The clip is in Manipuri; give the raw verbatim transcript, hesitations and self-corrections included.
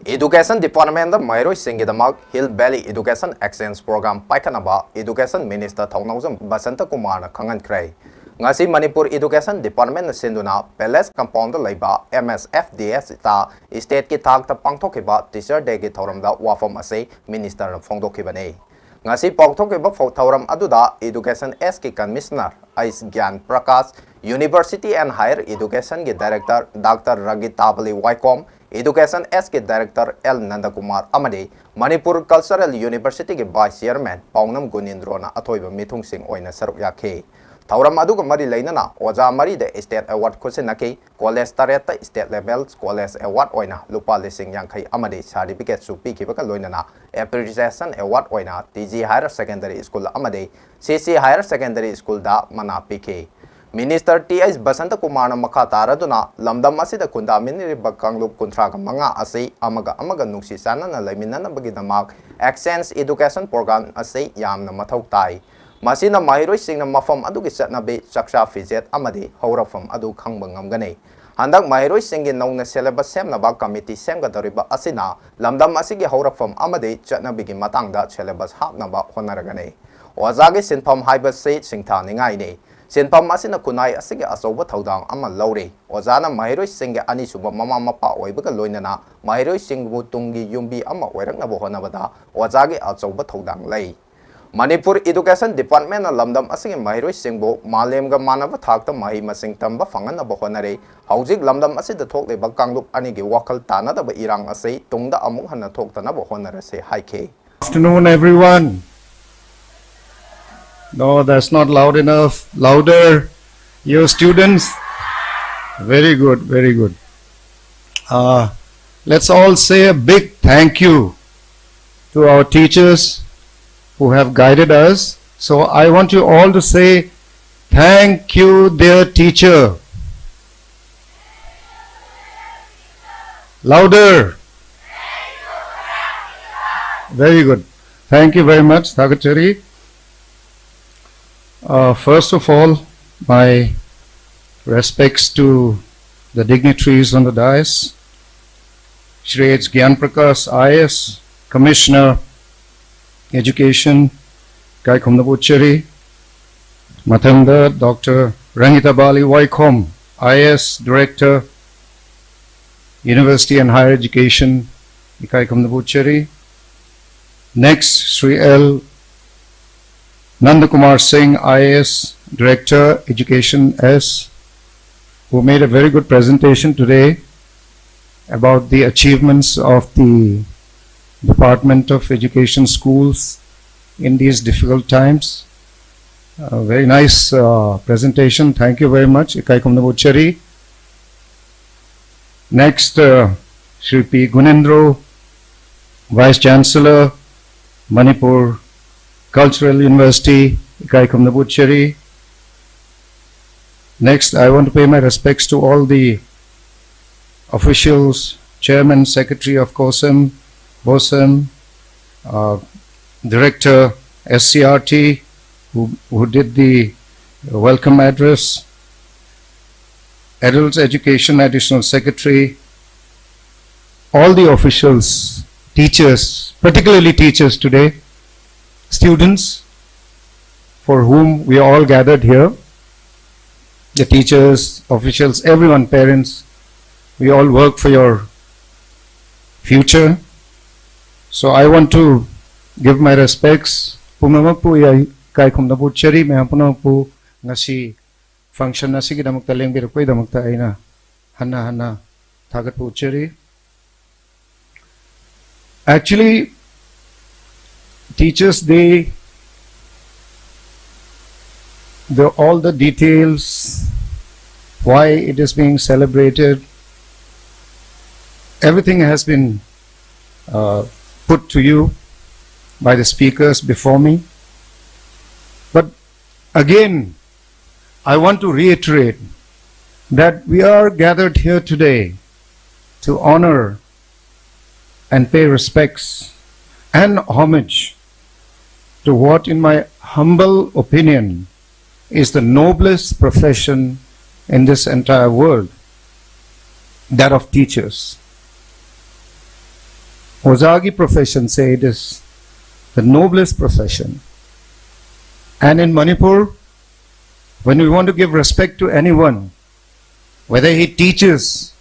Education Department ꯗ ꯃꯍꯩꯔꯣꯏꯁꯤꯡꯒꯤꯗꯃꯛ Hill Valley Education Exchange Program ꯄꯥꯏꯈꯠꯅꯕ Education Minister ꯊꯧꯅꯥꯎꯖꯝ ꯕꯁꯟꯇ ꯀꯨꯃꯥꯔꯅ ꯈꯪꯍꯟꯈ꯭ꯔꯦ꯫ ꯉꯁꯤ ꯃꯅꯤꯄꯨꯔ Education Department ꯅ ꯁꯤꯟꯗꯨꯅ Palace Compound ꯗ ꯂꯩꯕ M S F D S ꯇ state ꯀꯤ ꯊꯥꯛꯇ ꯄꯥꯡꯊꯣꯛꯈꯤꯕ Teacher Day ꯒꯤ ꯊꯧꯔꯝꯗ ꯋꯥꯐꯝ ꯑꯁꯤ Minister ꯅ ꯐꯣꯡꯗꯣꯛꯈꯤꯕꯅꯤ꯫ ꯉꯁꯤ ꯄꯥꯡꯊꯣꯛꯈꯤꯕ ꯐꯧ-, ꯊꯧꯔꯝ ꯑꯗꯨꯗ Education S ꯀꯤ Commissioner ꯑꯩꯁ ꯒ꯭ꯌꯥꯟ Prakash, University and Higher Education ꯒꯤ Director Doctor ꯔꯒꯤꯇꯥꯕꯂꯤ ꯋꯥꯏꯀꯣꯝ, Education S ꯀꯤ Director ꯑꯦꯜ ꯅꯟꯗꯀꯨꯃꯥꯔ ꯑꯃꯗꯤ ꯃꯅꯤꯄꯨꯔ Cultural University ꯒꯤ Vice Chairman ꯄꯥꯎꯅꯝ ꯒꯨꯅꯤꯟꯗ꯭ꯔꯣꯅ ꯑꯊꯣꯏꯕ ꯃꯤꯊꯨꯡꯁꯤꯡ ꯑꯣꯏꯅ ꯁꯔꯨꯛ ꯌꯥꯈꯤ꯫ ꯊꯧꯔꯝ ꯑꯗꯨꯒ ꯃꯔꯤ ꯂꯩꯅꯅ ꯑꯣꯖꯥ ꯃꯔꯤꯗ State Award ꯈꯨꯠꯁꯤꯟꯅꯈꯤ꯫ College ꯇꯔꯦꯠꯇ State Level College Award ꯑꯣꯏꯅ ꯂꯨꯄꯥ ꯂꯤꯁꯤꯡ ꯌꯥꯡꯈꯩ ꯑꯃꯗꯤ certificate ꯁꯨ ꯄꯤꯈꯤꯕꯒ ꯂꯣꯏꯅꯅ Appreciation Award ꯑꯣꯏꯅ T G Higher Secondary School ꯑꯃꯗꯤ C C Higher Secondary School ꯗ ꯃꯅꯥ ꯄꯤꯈꯤ꯫ Minister ꯇꯤ ꯑꯩꯆ ꯕꯁꯟꯇ ꯀꯨꯃꯥꯔꯅ ꯃꯈꯥ ꯇꯥꯔꯗꯨꯅ ꯂꯝꯗꯝ ꯑꯁꯤꯗ ꯈꯨꯟꯗꯥꯃꯤꯟꯅꯔꯤꯕ ꯀꯥꯡꯂꯨꯞ ꯀꯨꯟꯊ꯭ꯔꯥꯒ ꯃꯉꯥ ꯑꯁꯤ ꯑꯃꯒ ꯑꯃꯒ ꯅꯨꯡꯁꯤ ꯆꯥꯟꯅꯅ ꯂꯩꯃꯤꯟꯅꯅꯕꯒꯤꯗꯃꯛ Exchange Education Program ꯑꯁꯤ ꯌꯥꯝꯅ ꯃꯊꯧ ꯇꯥꯏ꯫ ꯃꯁꯤꯅ ꯃꯍꯩꯔꯣꯏꯁꯤꯡꯅ ꯃꯐꯝ ꯑꯗꯨꯒꯤ ꯆꯠꯅꯕꯤ, ꯆꯥꯛꯆꯥ ꯐꯤꯖꯦꯠ ꯑꯃꯗꯤ ꯍꯧꯔꯛꯐꯝ ꯑꯗꯨ ꯈꯪꯕ ꯉꯝꯒꯅꯤ꯫ ꯍꯟꯗꯛ ꯃꯍꯩꯔꯣꯏꯁꯤꯡꯒꯤ ꯅꯧꯅ syllabus ꯁꯦꯝꯅꯕ committee ꯁꯦꯝꯒꯗꯧꯔꯤꯕ ꯑꯁꯤꯅ ꯂꯝꯗꯝ ꯑꯁꯤꯒꯤ ꯍꯧꯔꯛꯐꯝ ꯑꯃꯗꯤ ꯆꯠꯅꯕꯤꯒꯤ ꯃꯇꯥꯡꯗ syllabus ꯍꯥꯞꯅꯕ ꯍꯣꯠꯅꯔꯒꯅꯤ꯫ ꯑꯣꯖꯥꯒꯤ ꯁꯤꯟꯐꯝ ꯍꯥꯏꯕꯁꯤ ꯁꯤꯡꯊꯥꯅꯤꯡꯉꯥꯏꯅꯤ꯫ ꯁꯤꯟꯐꯝ ꯑꯁꯤꯅ ꯈꯨꯟꯅꯥꯏ ꯑꯁꯤꯒꯤ ꯑꯆꯧꯕ ꯊꯧꯗꯥꯡ ꯑꯃ ꯂꯧꯔꯤ꯫ ꯑꯣꯖꯥꯅ ꯃꯍꯩꯔꯣꯏꯁꯤꯡꯒꯤ ꯑꯅꯤꯁꯨꯕ ꯃꯃꯥ ꯃꯄꯥ ꯑꯣꯏꯕꯒ ꯂꯣꯏꯅꯅ ꯃꯍꯩꯔꯣꯏꯁꯤꯡꯕꯨ ꯇꯨꯡꯒꯤ ꯌꯨꯝꯕꯤ ꯑꯃ ꯑꯣꯏꯔꯛꯅꯕ ꯍꯣꯠꯅꯕꯗ ꯑꯣꯖꯥꯒꯤ ꯑꯆꯧꯕ ꯊꯧꯗꯥꯡ ꯂꯩ꯫ ꯃꯅꯤꯄꯨꯔ Education Department ꯅ ꯂꯝꯗꯝ ꯑꯁꯤꯒꯤ ꯃꯍꯩꯔꯣꯏꯁꯤꯡꯕꯨ ꯃꯥꯂꯦꯝꯒ ꯃꯥꯟꯅꯕ ꯊꯥꯛꯇ ꯃꯍꯩ ꯃꯁꯤꯡ ꯇꯝꯕ ꯐꯪꯍꯟꯅꯕ ꯍꯣꯠꯅꯔꯤ꯫ ꯍꯧꯖꯤꯛ ꯂꯝꯗꯝ ꯑꯁꯤꯗ ꯊꯣꯛꯂꯤꯕ ꯀꯥꯡꯂꯨꯞ ꯑꯅꯤꯒꯤ ꯋꯥꯈꯜ ꯇꯥꯅꯗꯕ ꯏꯔꯥꯡ ꯑꯁꯤ ꯇꯨꯡꯗ ꯑꯃꯨꯛ ꯍꯟꯅ ꯊꯣꯛꯇꯅꯕ ꯍꯣꯠꯅꯔꯁꯤ ꯍꯥꯏꯈꯤ꯫ Afternoon, everyone. No, that's not loud enough. Louder. Your students. Very good, very good. Uh, let's all say a big thank you to our teachers who have guided us. So I want you all to say, "Thank you, dear teacher." Louder. Very good. Thank you very much, Thakachari. Uh, first of all, my respects to the dignitaries on the dais, Shri H Gyan Prakash, I A S, Commissioner, Education, ꯏꯀꯥꯏ ꯈꯨꯝꯅꯕ ꯎꯠꯆꯔꯤ꯫ ꯃꯊꯪꯗ Doctor ꯔꯪꯒꯤꯇꯥꯕꯥꯂꯤ ꯋꯥꯏꯈꯣꯝ, I A S, Director, University and Higher Education, ꯏꯀꯥꯏ ꯈꯨꯝꯅꯕ ꯎꯠꯆꯔꯤ꯫ Next, Shri L Nandakumar Singh, I A S, Director, Education S, who made a very good presentation today about the achievements of the Department of Education schools in these difficult times. A very nice uh, presentation. Thank you very much. ꯏꯀꯥꯏ ꯈꯨꯝꯅꯕ ꯎꯠꯆꯔꯤ꯫ Next, uh, Shri P Gunendro, Vice Chancellor, Manipur Cultural University, ꯏꯀꯥꯏ ꯈꯨꯝꯅꯕ ꯎꯠꯆꯔꯤ꯫ Next, I want to pay my respects to all the officials, Chairman, Secretary of COSEM, BOSEM, uh, Director, S C R T, who, who did the welcome address, Adult Education Additional Secretary, all the officials, teachers, particularly teachers today, students, for whom we are all gathered here, the teachers, officials, everyone, parents, we all work for your future. So I want to give my respects. ꯄꯨꯝꯅꯃꯛꯄꯨ ꯑꯩ ꯏꯀꯥꯏ ꯈꯨꯝꯅꯕ ꯎꯠꯆꯔꯤ꯫ ꯃꯌꯥꯝ ꯄꯨꯝꯅꯃꯛꯄꯨ ꯉꯁꯤ function ꯑꯁꯤꯒꯤꯗꯃꯛꯇ ꯂꯦꯡꯕꯤꯔꯛꯄꯒꯤꯗꯃꯛꯇ ꯑꯩꯅ ꯍꯟꯅ ꯍꯟꯅ ꯊꯥꯒꯠꯄ ꯎꯠꯆꯔꯤ꯫ Actually, Teachers' Day, the, all the details, why it is being celebrated, everything has been uh, put to you by the speakers before me. But again, I want to reiterate that we are gathered here today to honor and pay respects and homage to what, in my humble opinion, is the noblest profession in this entire world, that of teachers. ꯑꯣꯖꯥꯒꯤ profession say, it is the noblest profession. And in Manipur, when we want to give respect to anyone, whether he teaches